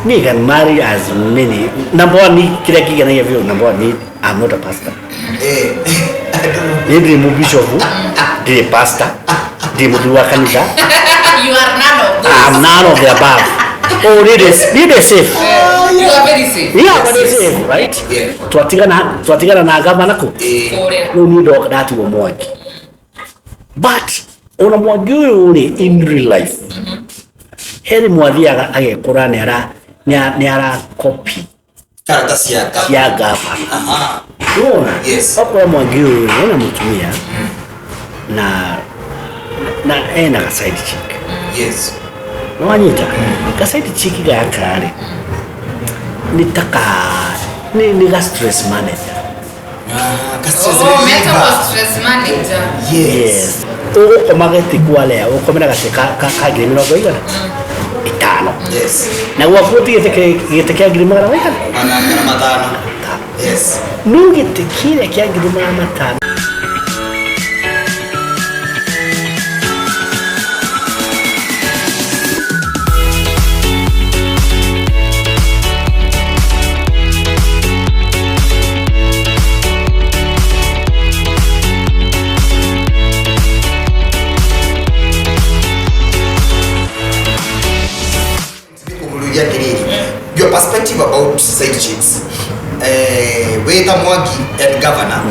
Ni can marry as many. Number one, ni kila kiganagia biũ. Number one, ni I'm not a pastor. Eh, I don't know. Ni ndiri mu-bishop, ndiri pastor, ndiri mũthuri wa kanitha. You are none of those. I'm none of the above. Oh, nĩ safe. You are very safe. Yeah, Yes, but yes. safe, right? Yeah. Twatigana na gavana kũ? Eh, Kũrĩa. Rĩu niĩ ndoka ndatigwo Mwangi. But ona Mwangi ũyũ rĩ, in real life, he rĩmwe athiaga agekora nĩ ara copy character cia gavana. cia gavana. Aha. Nĩwona? Yes. Okorwo Mwangi ũyũ rĩ, ena mũtumia na ena ga side chick. Yes. Nĩwanyita? Ga side chick gaka rĩ, nĩ ta ka nĩ ga stress manager. Ah, ka stress Oh, reliever. mental stress manager. Yes. Ũgũkoma gĩtĩ kwa Lea, ũkomera gatĩ ka ngiri mĩrongo igana ĩtano. Yes. Na gwaku ũtigĩte gĩtĩ kĩa ngiri magana maigana? Magana matano. Yes. No gĩtĩ kĩrĩa kĩa ngiri magana matano. Kũmũrũria atĩrĩrĩ, your perspective about side chicks, eh, wĩ ta Mwangi and governor,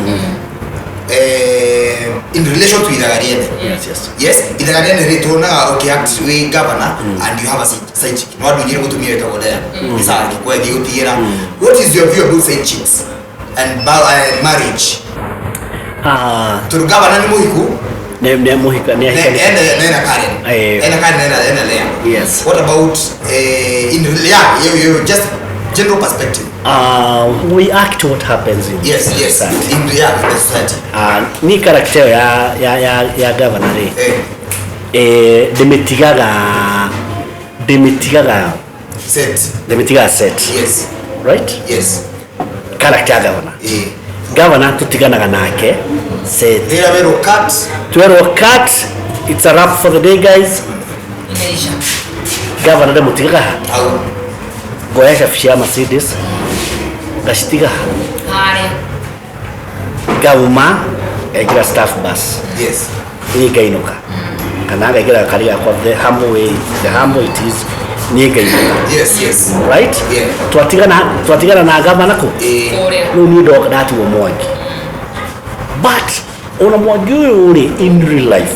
eh, in relation to ithaga rĩene. Yes, yes. Yes, ithaga rĩene rĩ tuonaga ũkĩact wĩ governor and you have a side chick. No andũ nyĩrĩ mũtumia wĩtagwo Diana. Nĩ sawa ngĩkwendia gũtigĩra. What is your view about side chicks and marriage? Ah, Tondũ governor nĩ mũhiku, nĩ mũhika nĩ ahikanĩte. ena Karen. Eh. Ena Karen, ena Lea. Yes. What about in yeah, you just general perspective. We act what happens in Yes, yes. society. In yeah, in the society. Ni character ĩyo ya governor rĩ, Eh, eh, ndĩmĩtigaga set. ndĩmĩtigaga set. Yes. Right? Yes. Character ya governor. Eh. Governor tutiganaga nake set. Rĩrĩa werwo cut, Twerwo cut, it's a wrap for the day, guys. Imeisha. Governor ndĩmũtigaga ha. hau. Ngoya cabi cia Mercedes ngacitiga ha. Harĩa. Ngauma ngaingĩra staff bus. Yes. Niĩ ngainũka kana ngaingĩra gakari gakwa, the humble way, the humble it is, niĩ ngainũka. Yes, yes. Right? Yeah. Twatigana na gavana kũ? Eh, Kũrĩa. Rĩu niĩ ndoka ndatigwo Mwangi. But ona Mwangi ũyũ rĩ, in real life,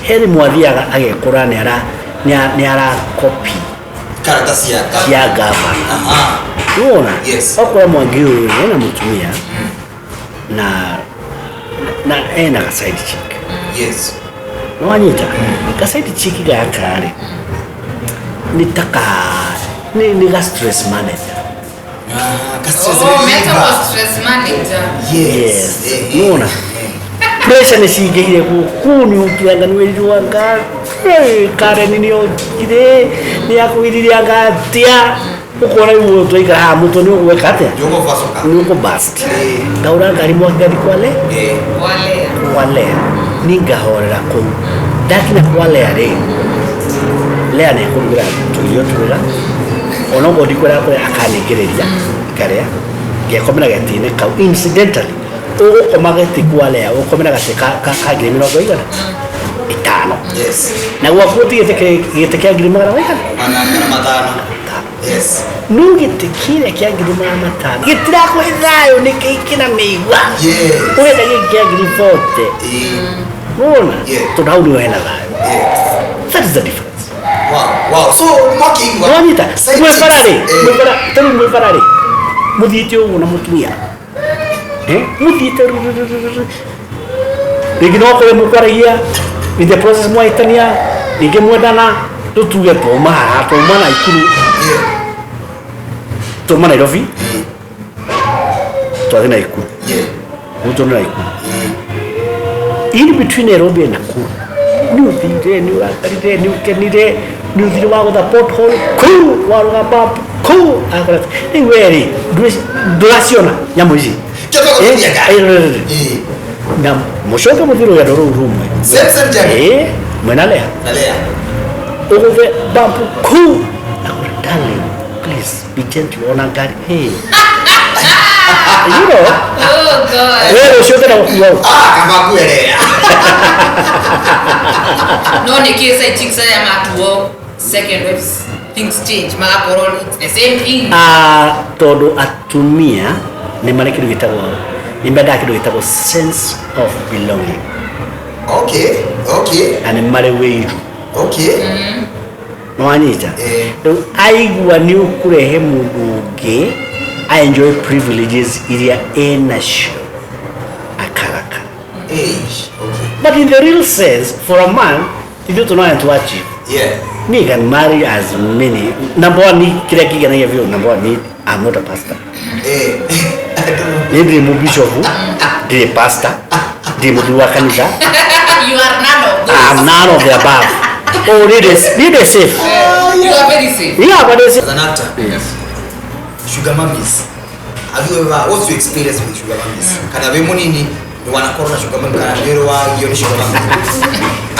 he rĩmwe athiaga agekora nĩ ara copy character cia gavana. cia gavana. Aha. Nĩwona? Yes. Okorwo Mwangi ũyũ rĩ, ena mũtumia na ena ga side chick. Yes. Nĩwanyita? Ga side chick gaka rĩ, nĩ ta ka nĩ ga stress manager. Ah, ka stress Oh, mental reliever. stress manager. Yes. Yes. Eh, eh. Nĩwona? Pressure nĩ cingĩhire gũkũ nĩ ũkĩanga nĩ wĩrirwo anga Karen nĩ okire nĩ akwĩrire anga atĩa ũkona rĩu twaikara haha mũtwe nĩ ũgwĩka atĩa. Nĩ ũgũbacoka. Nĩ ũkũbust. Eh. Ngaũra ngari Mwangi ngathi kwa le Eh. Kwa Lea. Kwa Lea ni ngahorera kũu. Ndakinya kwa Lea rĩ, Lea nĩ ekũrugĩra tũirio twega onoguo ndikwenda kũrĩa akaningĩrĩria ngarĩa ngekomera gĩtĩ-inĩ kau. Incidentally, ũgũkoma gĩtĩ kwa Lea ũgũkomera gatĩ ka ngiri mĩrongo igana ĩtano. Yes. Na gwaku ũtigĩte gĩtĩ kĩa ngiri magana maigana? Magana matano. Yes. No gĩtĩ kĩrĩa kĩa ngiri magana matano gĩtirakũhe thayũ nĩ kĩna mĩigua. Yes. Ũrenda gĩkĩ kĩa ngiri 40. Eh. Wona? Yeah. Tondũ hau nĩho hena thayũ. Yeah. That is the difference. Wow. Wow. So Mwangi wa- Nĩwanyita? Side Mwĩ chicks. bara rĩ, Eh. mwĩ bara, ta rĩu mwĩ bara rĩ, mũthiĩte ũguo na mũtumia. Eh? Mũthiĩte rũ, rũ, rũ, rũ, rũ. Rĩngĩ no ũkore mũkwaragia in the process mwahĩtania, rĩngĩ mwendana, rĩu tuge twauma haha, twauma Naikuru, Yeah. twauma Nairobi, twathiĩ Naikuru. Yeah. Rĩu nĩ Naikuru. In between Nairobi and Nakuru, nĩ ũthire, nĩ ũrakarire, nĩ ũkenire, nĩ ũthire wagũtha pothole kũu, warũga bump kũu, akora rĩu we rĩ, ndũraciona nyamũ ici. Kĩo tũgũthiĩ ngari. Eh, Eh. na mũcoke mũthiĩ rũgendo rũu rumwe. Same same journey. Eh, mwena Lea. Na Lea. Ũgũthe bump kũu, akora darling, Be gentle ona ngari. Hey. You know, Oh God. we rũciũ ũngĩenda gũkua ũ? Ah, kama kuelea. No nä kä side chicks arĩa matuo second wives, things change, magakorwo it's the same thing. Ah, tondũ atumia nĩ marĩ kĩndũ gĩtagwo, nĩ mendaga kĩndũ gĩtagwo sense of belonging. Okay, okay, Na nĩ marĩ wĩiru. Okay. Nĩwanyita? Eh. Rĩu aigua nĩ ũkũrehe mũndũ ũngĩ a enjoy privileges iria enacio akarakara. Eish, okay. But in the real sense, for a man, ithuĩ tũnoya to achieve. Me can marry as many. Number one, ni kĩrĩa kĩgenagia biũ, number one, ni I'm not a pastor. Eh. I don't know. Niĩ ndirĩ mũbishofu, ndirĩ pastor, ndirĩ mũthuri wa kanitha. You are none of those. I'm none of the above. Oh, nĩ safe. You are very safe. Yeah, but As an actor, sugar mummies. Have you ever, what's your experience with sugar mummies? Kana we munini ni wanakorwo na sugar mummy kana nĩ wa hiyo ni sugar mummy.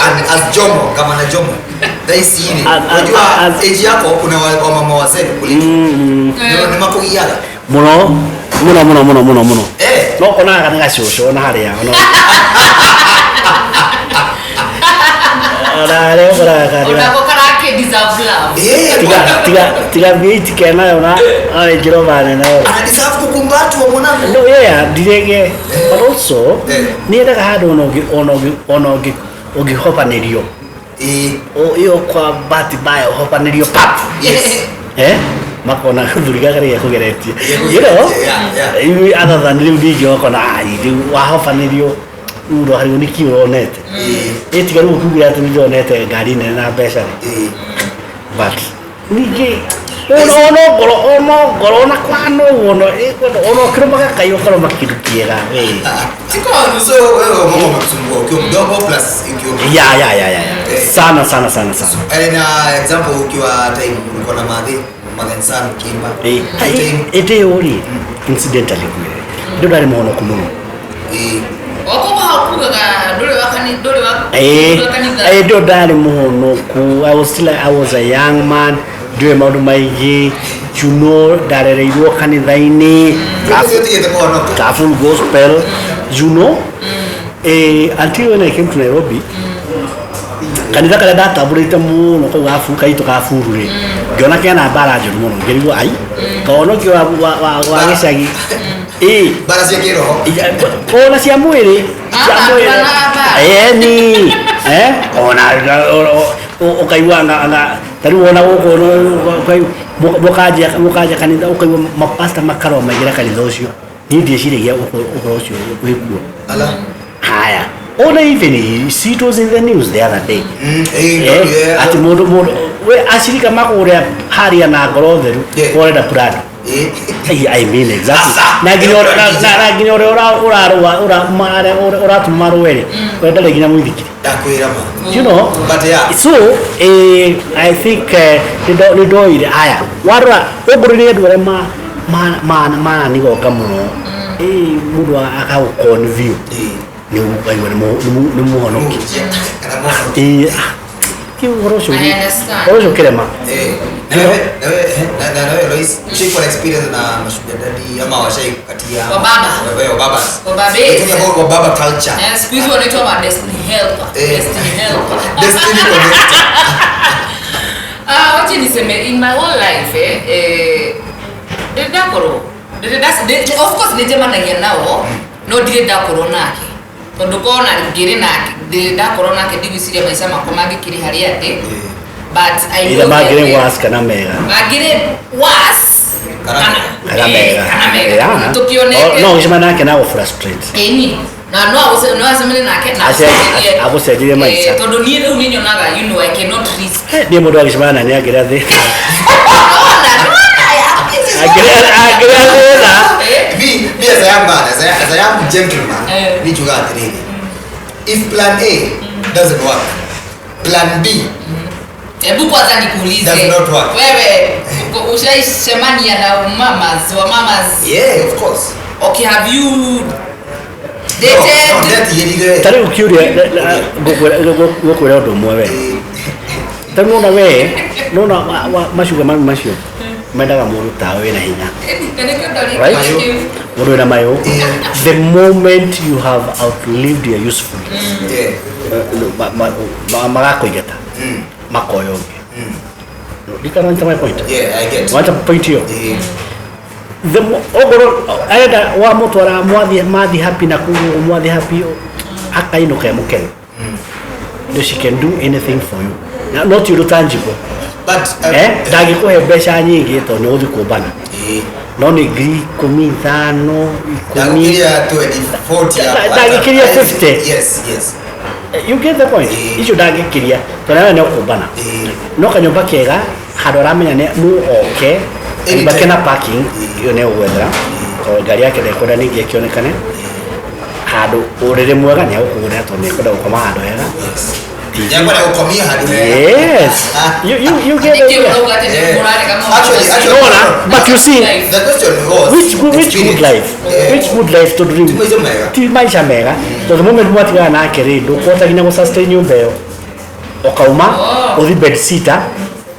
And as Jomo, kama na Jomo. Thaa ici ni unajua age yako kuna wamama wazee kuliko. Nĩ makugiaga. Mũno mũno mũno mũno mũno mũno. Eh. No konaga nĩ gacũcũ ona harĩa ona ona harĩa ũkoraga karĩa. Onako karake deserve love. Eh. Tiga tiga tiga V8 kenayo na na Range Rover nene. Ana deserve kukumbatwa mwanangu. No, yeah, ndirege. But also, Eh. nĩ endaga handũ ona ũngĩ ona ũngĩ ona ũngĩ ũngĩhobanĩrio. Eh. Ĩyo kwa bahati mbaya ũhobanĩrio pap. Yes. Eh? Makona gathuri gaka rĩrĩa kũgeretie. Yeah, You know? yeah. Rĩu other than rĩu ningĩ ũkona ai rĩu wahobanĩrio rĩu ũroharĩrwo nĩ kĩ ũronete. Eh. Ĩ tiga rĩu ũkiugĩra atĩ nĩndĩronete ngari nene na mbeca rĩ. Eh. But ningĩ ona ona ngoro ona ngoro ona kwana ũguo ona ona ũkĩrũmaga kai ũkarũma kĩndũ kĩega we. Tikoru. So wewe mama umekusumbua ukiwa mdogo plus ukiwa Ya. Eh. Sana sana sana sana. Eh, na example ukiwa time ulikuwa na madhe madhe sana ukiimba. Eh, Hiyo time ĩndĩ ĩyo rĩ incidentally ngwĩre ndĩ ndarĩ mũhonoku mũno. eh Okoguo hakugaga ndũrĩ wa kanitha, ndũrĩ wa Eh, ndũrĩ wa kanitha. ĩndĩ ĩyo ndarĩ mũhonoku. I was still I was a young man, ndiũĩ maũndũ maingĩ, you know, ndarereirwo kanitha-inĩ Ndio tigete kuhonoka. ka full gospel, you know. Eh, until when I came to Nairobi, kanitha karĩa ndatambũrĩte mũno kau gabu kaitũ ka buru rĩ, ngĩona kena mbara njũru mũno, ngĩrigwo ai kahonokio wa gĩcagi ĩ Bara cia kĩroho. ona cia mwĩrĩ cia Ah, mwĩrĩ na mbara. eni eh ona ũkaigua anga ta rĩu ona gũkũ ũkaigua mũkanjia kanitha ũkaigua mapasta makarũa maigĩra kanitha ũcio, niĩ ndieciragia ũhoro ũcio wĩkuo. Ala. Haya, ona even you see it was in the news the other day. Eh, Eh, yeah. atĩ mũndũ mũndũ we acirika makũgũrĩa haria na ngoro theru Yeah. ũrenda prado. Eh. I mean exactly. Asa. Na nginya na nginya ũrĩa ũrarũa ũratũma marũe rĩ, we ndarĩ nginya mũithikiri. Ndakwĩra ma. You know? But yeah. So, I think nĩ ndoire aya. Warora ũngũrĩrie andũ arĩa mananigonga mũno. Mũndũ agagũkon biũ. Eh. Nĩ ũkaigua nĩ mũhonoki. Kana mũhonoki. Kĩ ũhoro ũcio I understand. ũhoro ũcio ũkĩrema. Eh. Na wewe na wewe na na wewe Lois, ushaikuwa na experience na mashuga daddy ama washai kukatia? Wababa. Wewe wababa. Wababes. We're talking about wababa culture. Eh, siku hizi wanaitwa ma destiny helper. Eh. Destiny helper. Destiny connector. Ah, wacha niseme in my whole life ndĩrĩ ndakorwo ndĩrĩ of course nĩ njemanagia nao no ndirĩ ndakorwo nake tondũ kona ngĩrĩ nake ndirĩ ndakorwo nake ndigwĩciria maica makwa mangĩkĩrĩ harĩa ndĩ, but I Either know mangĩrĩ that worse kana mega. mangĩrĩ worse Kana Kana eh, mega. kana mega Yeah. tũkĩonete No ũcemanie nake na gũ-frustrate. ĩni na no acemanie nake na Agũcenjerie maica. Eh, tondũ niĩ rĩu nĩ nyonaga, you know, I cannot risk. Niĩ mũndũ agĩcemania na niĩ angĩrĩa thĩ. Ona, ona, this is Angĩrĩa thĩna. Eh? Me as a young man, as a young gentleman, Eh. ni juga atiriri. If plan A doesn't work, plan B Hebu kwanza nikuulize. Does not work. Wewe ushaishemania na mamas wa mamas? Yeah, of course. Okay, have you No, dated? no, that yelile. Ta rĩu kĩũria ngũkwĩra ũndũ ũmwe we. Ta rĩu nona we nona macuga mami macio. Mendaga mũndũ tawe wĩna hinya. Na nĩkĩo ndoria Right? kĩũria kĩu. Mũndũ wĩna mayũ. Yeah. The moment you have outlived your usefulness, Yeah. magakũingata, makoya ũngĩ. Ndikananyita my point? Yeah, I get. Wanyita point ĩyo? Yeah. Okorwo arenda wamũtwara mwathi mathi happy na kuu mwathi happy akainũka e mũkenu. No, she can do anything for you. Na not you tangible. But Eh, ndangĩkũhe mbeca nyingĩ tondũ nĩ ũgũthiĩ kũmbana. Eh. No nĩ 15,000, 10. Ndagũkĩria 20, 40 hapo. Ndangĩkĩria 50. Yes, yes. You get the point? Eh. Icio ndangĩkĩria tondũ nawe nĩ ũkũmbana. Eh. No kanyũmba kega handũ aramenya nĩ no oke kanyũmba Anytime. kena parking ĩyo nĩ ũgwethera tondũ ngari yake ndekwenda ningĩ ĩkĩonekane handũ ũrĩrĩ mwega nĩ agũkũgũrĩra tondũ nĩ ekwenda gũkoma handũ hega. TV. Nĩakwenda gũkomia handũ hega. Yes. You get the Nĩkĩo idea. ũrauga atĩ Yeah. nĩmũrarega maũndũ Actually, macio. actually- Nona, but you see, The question was which good experience. life? Yeah. Which good life tondũ rĩu Ti maica mega. ti maica mega tondũ moment mwatigana nake rĩ ndũkũhota nginya gũ-sustain nyũmba ĩyo ũkauma Oh. ũthi bed sitter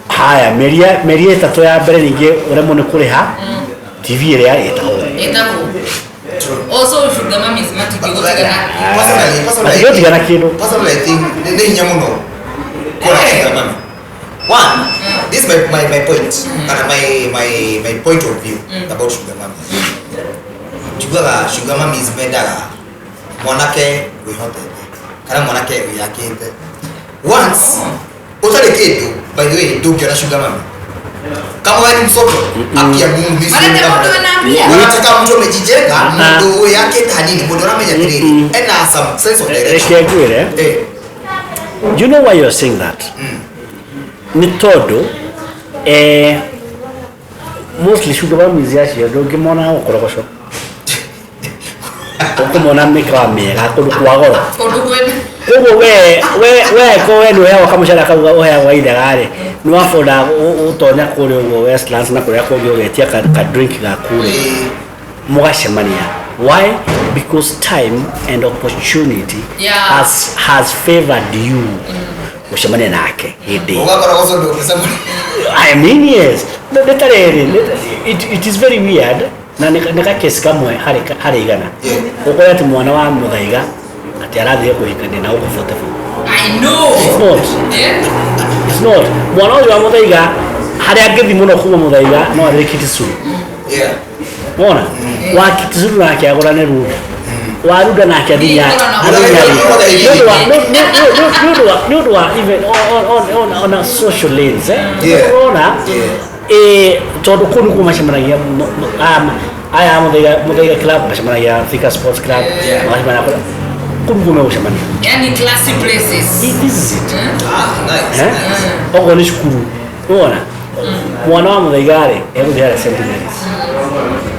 haya mĩeri ĩtatũ ya mbere ningĩ ũremwo nĩ kũrĩha TV ĩrĩa ĩtagwo Ĩtagwo. Also, sugar mummies matingĩgũtigana. Personally, Matingĩgũtigana kĩndũ. Personally, I think nĩ hinya mũno kuona Eh. sugar mummy. One, this is my point, kana my point of view about sugar mummies. Njiguaga sugar mummies mendaga mwanake wĩhotete kana mwanake wĩyakĩte. Once ũtarĩ kĩndũ, by the way, ndũngĩona sugar mummy. Kama wewe ni msoto, akia Mungu mimi si Wanataka kama- mũndũ wĩna mbia. Wanataka mtu amejijenga, Ah. mũndũ wĩyakĩte hanini, mũndũ ũramenya atĩrĩrĩ, ena some sense of direction. Reke ngwĩre. Eh, Do you know why you're saying that? Nĩ tondũ mostly sugar mummies acio ndũngĩmona gũkorogoco ũkũmona mĩkawa mĩega kũndũ kwa goro. Kũndũ kwĩna. Koguo we ko we nĩ ũheagwo kamũcara kau ũheagwo ithaga rĩ nĩ wabonda gũtonya kũrĩa ũguo Westlands na kũrĩa kũngĩ ũgetia ka drink gaku rĩ eh, mũgacemania. Why? Because time and opportunity Yeah. has favored you gũcemania nake hĩndĩ ĩyo. ũgakora gũco ndũngĩcemania. I mean, yes. Nĩ ta rĩrĩ, it is very weird na nĩ gakesi kamwe harĩ igana. Yeah. Ũkore atĩ mwana wa mũthaiga atĩ arathire kũhikania na gũkũ 44. I know. It's not. Yeah. It's not. Mwana ũyũ wa mũthaiga harĩa angĩthiĩ mũno kuma mũthaiga no athire Kitsuru. Yeah. Wona? Wa Kitsuru nake agũrane Runda. Wa Runda nake athiĩ Runda. Nĩ ũndũ wa even on a social lens, eh? Yeah. Ũrona? Yeah. Eh, tondũ kũu nĩkuo macemanagia aya Muthaiga club macemanagia Thika Sports Club Yeah. magacemania kũu nĩkuo megũcemania. Yani classy places. This is it. Ah, nice, Eh? nice. Okorwo nĩ cukuru nĩwona mwana wa Muthaiga rĩ egũthiĩ harĩa St Mary's,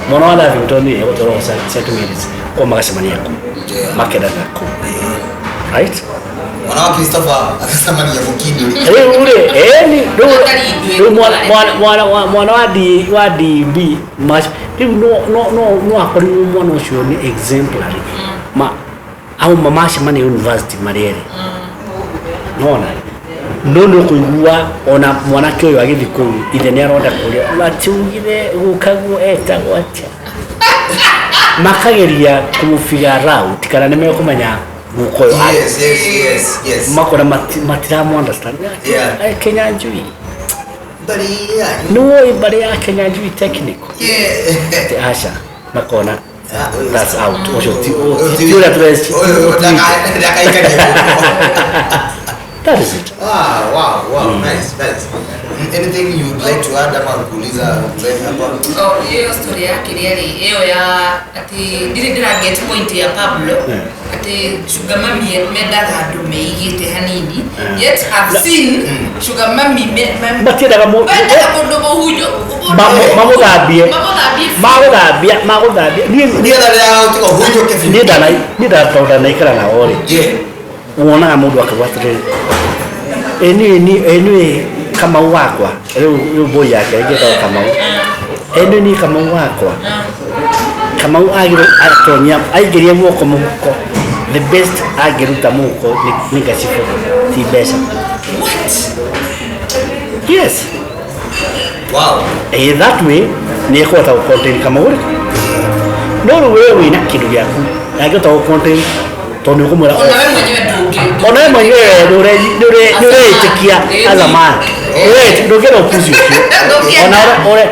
mwana wa Lavington rĩ egũtwarwo St Mary's kwa magacemania kũu Yeah. makendana kũu, right? Mwana wa Christopher agacemania mũkindũri. Rĩu rĩ ĩni Atarindwe. rĩu mwana wa D wa DB rĩu no akorirwo mwana ũcio nĩ exemplary ma auma macemania university marĩ erĩ nona no nĩ ũkũigua ona mwanake ũyũ agĩthiĩ kũu ithe nĩ aronda kũrĩa matiugire gukaguo etagwo atĩa makageria kũmũ-figure out kana nĩ mekũmenya guka ũyũ Yes, yes, yes, yes. makona matiramu understand. Yeah. Kenya Njui But yeah. nĩ woĩ mbarĩ ya Kenya Njui technical Yeah. Ati aca makona Ah, ũyũ- that's out ũcio Ũyũ ti ũrĩa tũreci ũyũ ndakaikania gũkũ. That is it. Ah, wow, nice, nice. Anything you'd like to add ama kuuliza mzee hapa? Oh, hiyo story yake rĩarĩ ĩyo ya atĩ ndirĩ ndĩra get point ya Pablo Yeah. atĩ sugar mummy mendaga andũ meigĩte hanini, Yeah. yet I've seen sugar mummy Matiendaga mendaga mũndũ mũhunjũ mamũthambie. Mamũthambie. Magũthambia niĩ Niĩ tha rĩrĩa ũtiga ũhunyũke biũ. niĩ tondũ ndanaikara nao rĩ Yeah. wonaga mũndũ akauga atĩrĩrĩ ĩ niĩ ĩ niĩ Kamau wakwa rĩu mbũi yake ĩngĩtagwo Kamau ĩ niĩ Kamau wakwa Kamau agĩrwo atonya aingĩrie guoko mũhuko the best angĩruta mũhuko nĩ gacibũ ti mbeca. What? Yes. Wow. Eh, that way nĩ ekũhota gũ contain kamũgũrĩ no rĩu wewe wĩna kĩndũ gĩaku ndangĩhota gũ contain tondũ nĩ ũkũmwĩra Ona we mwenyewe ndũngĩ. ona we mwenyewe nĩ ũreĩtĩkia As a man. as a man ndũngĩenda ũpuzi ũcio Ndũngĩenda. ona ũre